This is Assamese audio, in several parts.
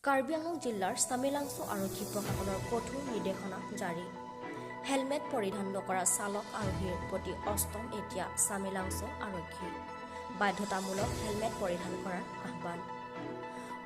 কাৰ্বি আংলং জিলাৰ চামেলাংছ' আৰক্ষী প্ৰশাসনৰ কঠোৰ নিৰ্দেশনা জাৰি। হেলমেট পৰিধান নকৰা চালক আৰোহীৰ প্ৰতি অষ্টম এতিয়া চামেলাংছ' আৰক্ষী। বাধ্যতামূলক হেলমেট পৰিধান কৰাৰ আহ্বান।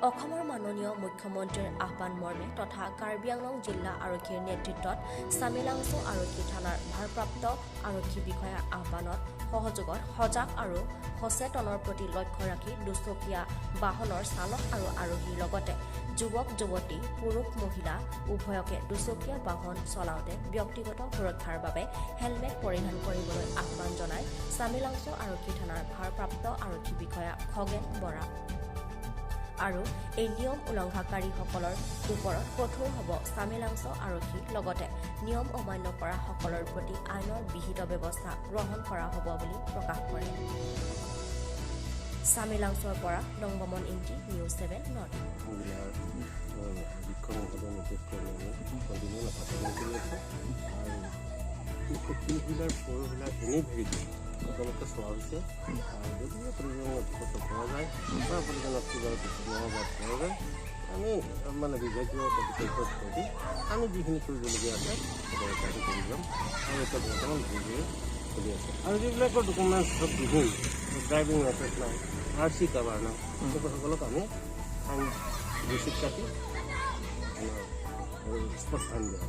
অসমৰ মাননীয় মুখ্যমন্ত্ৰীৰ আহ্বান মৰ্মে তথা কাৰ্বি আংলং জিলা আৰক্ষীৰ নেতৃত্বত চামেলাংছ' আৰক্ষী থানাৰ ভাৰপ্ৰাপ্ত আৰক্ষী বিষয়াৰ আহ্বানত সহযোগত সজাগ আৰু সচেতনৰ প্ৰতি লক্ষ্য ৰাখি দুচকীয়া বাহনৰ চালক আৰু আৰোহীৰ লগতে যুৱক যুৱতী, পুৰুষ মহিলা উভয়কে দুচকীয়া বাহন চলাওঁতে ব্যক্তিগত সুৰক্ষাৰ বাবে হেলমেট পৰিধান কৰিবলৈ আহ্বান জনাই চামেলাংছ' আৰক্ষী থানাৰ ভাৰপ্ৰাপ্ত আৰক্ষী বিষয়া খগেন বৰা। আৰু এই নিয়ম উলংঘাকাৰীসকলৰ ওপৰত কঠোৰ হ'ব চামেলাংছ' আৰক্ষী, লগতে নিয়ম অমান্য কৰাসকলৰ প্ৰতি আইনৰ বিহিত ব্যৱস্থা গ্ৰহণ কৰা হ'ব বুলি প্ৰকাশ কৰে। চামেলাংছ'ৰ পৰা নংবমন ইংতি, নিউজ 7 নৰ্থ। জিলাৰ অধীক্ষক মহোদয়ৰ নিৰ্দেশ ক্ৰমে আমি কণ্টিনিউ নাকা কৰি আছোঁ আৰু two wheeler, four wheeler, any vehicle সকলোকে চোৱা হৈছে। আৰু যদিহে প্ৰয়োজন নথিপত্ৰ পোৱা যায় বা প্ৰয়োজনত কিবা মনোভাৱ পোৱা যায়, আমি মানে বিভাগীয় কৰ্তৃপক্ষৰ থ্ৰুদি আমি যিখিনি কৰিবলগীয়া আছে সকলোকে কৰি যাম। আৰু এতিয়া বৰ্তমান ভেৰিফাই চলি আছে আৰু যিবিলাকৰ ডকুমেণ্টছ বিহীন, ড্ৰাইভিং লাইচেঞ্চ নাই, আৰ চি কাভাৰ নাই, সেইসকলক আমি ফাইন ৰিচিপ্ট কাটি স্পট ফাইন দিয়া।